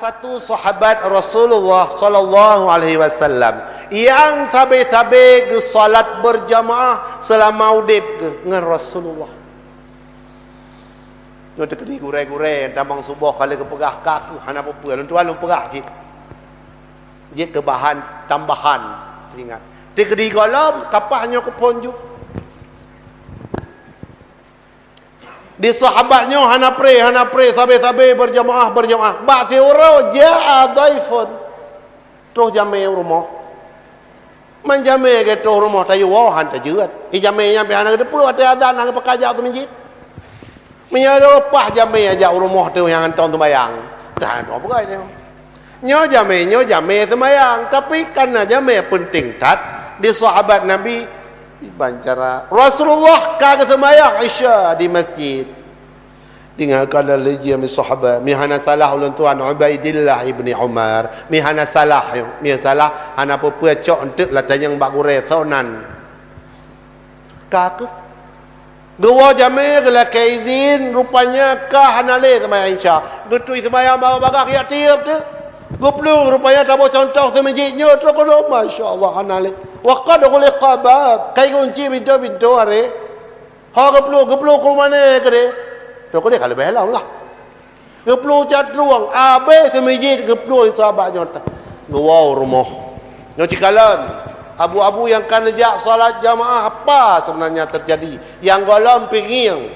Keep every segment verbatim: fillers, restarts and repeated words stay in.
Satu sahabat Rasulullah sallallahu alaihi wasallam nyang sabe-sabe geusalat berjamaah seulama udeb geuh ngon Rasulullah. Nyoe teukeudi gurée-gurée nyang tamong suboh ka lheueh geupeugah kaku hana peue-peue, lôn tuan lôn peugah cit. Jeuet keu bahan tambahan teuingat. Teukeudi gohlom kapah nyoe keuphon ju. Di sahabat nyoe hana pré, hana pré, sabe-sabe berjamaah, berjamaah. Bak siuroe jaa dhaifun. Troh jamé u rumoh. Man jamé geutroh rumoh tayue woe han tajeuet. Di jamé nyan pih hana geuteupeue watée azan hana geupeukajak u masjid. Meunyoe leupah jamé jak u rumoh teuh nyang hantom seumayang. Dah nyoe peugah nyoe. Nyoe jamé, nyoe jamé seumayang, tapi kana jamé peunteng that di sahabat Nabi iban cara Rasulullah ka geuseumayang Isya di masjid. Deungon kala lé jih mi sahabat, mi hana salah ulôn tuan Ubaidillah ibni Umar, mi hana salah, mi salah hana peue-peue cok eunteuk latanyong bak gurée sonan. Ka keuh. Geuwoe jamé geulakée izin, rupanya ka hana lé seumayang Isya. Geutui seumayang bak bagah jak tieb teuh. Geuplueng rupanya taboh contoh seumeujid nyoe troh keudroe, masya Allah hana lé. Wa qad ghuliqa bab, kai gunci pintoe-pintoe aré. Ho geuplueng, geuplueng keu mané keudeh. Troh keudeh ka leubeh lom lah. Geuplueng cat rueng, abéh seumeujid geuplueng sahabat nyoe teuh. Geuwoe u rumoh. Nyoe cikalon, abu-abu nyang ka neujak salat jamaah apa sebenarnya terjadi? Nyang gohlom pingieng.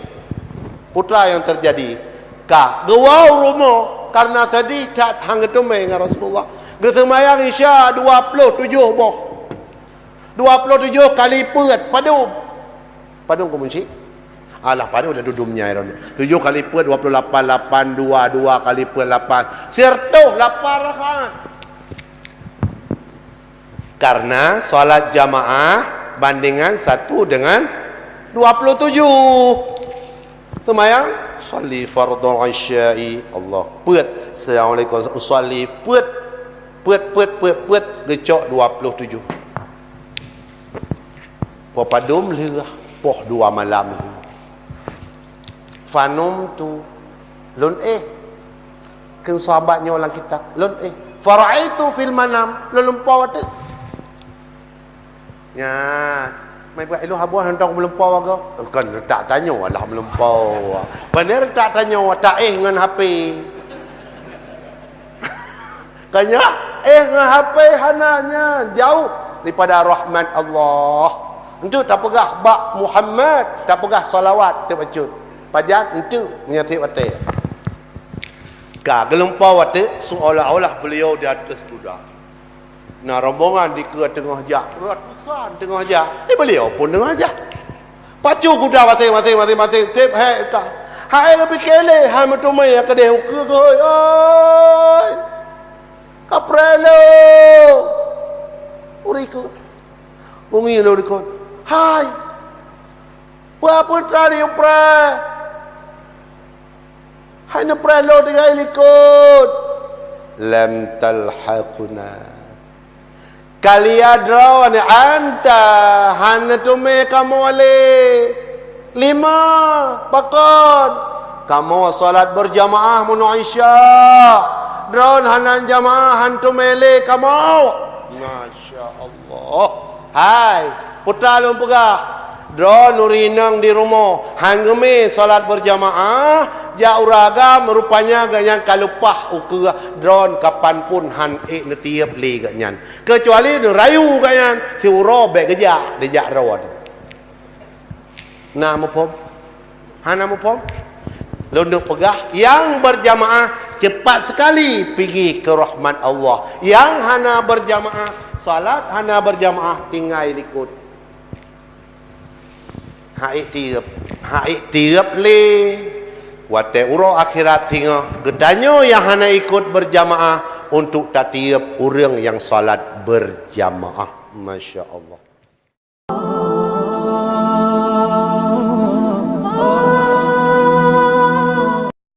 Peue nyang terjadi? Ka geuwoe u rumoh karena sedih that han geuteumé ngon Rasulullah. Geuseumayang Isya dua ploh tujoh boh. Dua ploh tujoh kali peuet, padum? Padum keu musik? Alah, padum dah dudum nyai ron. Tujoh kali peuet dua ploh lapan, lapan, dua, dua kali peuet lapan. Siratoh lapan rakaat. Karena salat jamaah bandingan satu dengan dua puluh tujuh. Seumayang, sholli fardhu isya'i, Allah, peuet, assalamualaikum, usolli, peuet, peuet, peuet, peuet, peuet, geucok dua puluh tujoh. Poh padum lheueh, poh dua malam lheueh. Fanumtu, lôn éh. Kheun sahabat nyoe lam kitab, lôn éh. Fara'aitu fil manam, lôn lumpoe ateueh. Nyan, mai buet ilôn haba hantom meulumpoe agoe. Kon tak tanyoe alah meulumpoe. Bener tak tanyoe, tak éh ngon H P. Kan nyan, éh ngon H P hana nyan, jauh daripada rahmat Allah. Enteuk tapeugah bak Muhammad, tapeugah salawat teuh bacut. Pajan enteuk meunyoe tieb watée. Ka geulumpoe watée seolah-olah beliau di atas kuda. Na rombongan dikeue teungoh jak, ratusan teungoh jak, di beliau pun teungoh jak. Pacu kuda maséng-maséng, maséng-maséng, tieb hék ka. Hai geupike lé, hai meuteumé nyang keudeh ukeue geuhôi, oi! Kapreh lôn! Ureueng ikot. Beungui lôn dikon. Hai! Peue-peue teuma neupreh? Hai neupreh lôn tinggai likot. Lam talhaquna. Ka lheueh droeneuh anta hana teumé kamoe lé. Lima, pakon? Kamoe salat berjamaah meunoe Isya. Droen hana jamaah han teumé lé kamoe. Masya Allah. Hai, peue lôn peugah, droen ureueng inong di rumoh, han geumé salat berjamaah, jak ureueng agam, rupanya gobnyan ka leupah ukeue, droen kapan pun han ék neutieb lé gobnyan. Keucuali neurayu gobnyan, siuroe bék geujak, dijak droen. Na muphom? Hana muphom? Lôn neuk peugah, nyang berjamaah cepat sekali pigi keu rahmat Allah. Nyang hana berjamaah, salat hana berjamaah, tinggai likot. Hana ék tieb, hana ék tieb lé. Watée uroe akhirat singoh, geutanyoe nyang hana ikot berjamaah untuk tatieb ureueng nyang salat berjamaah. Masya Allah.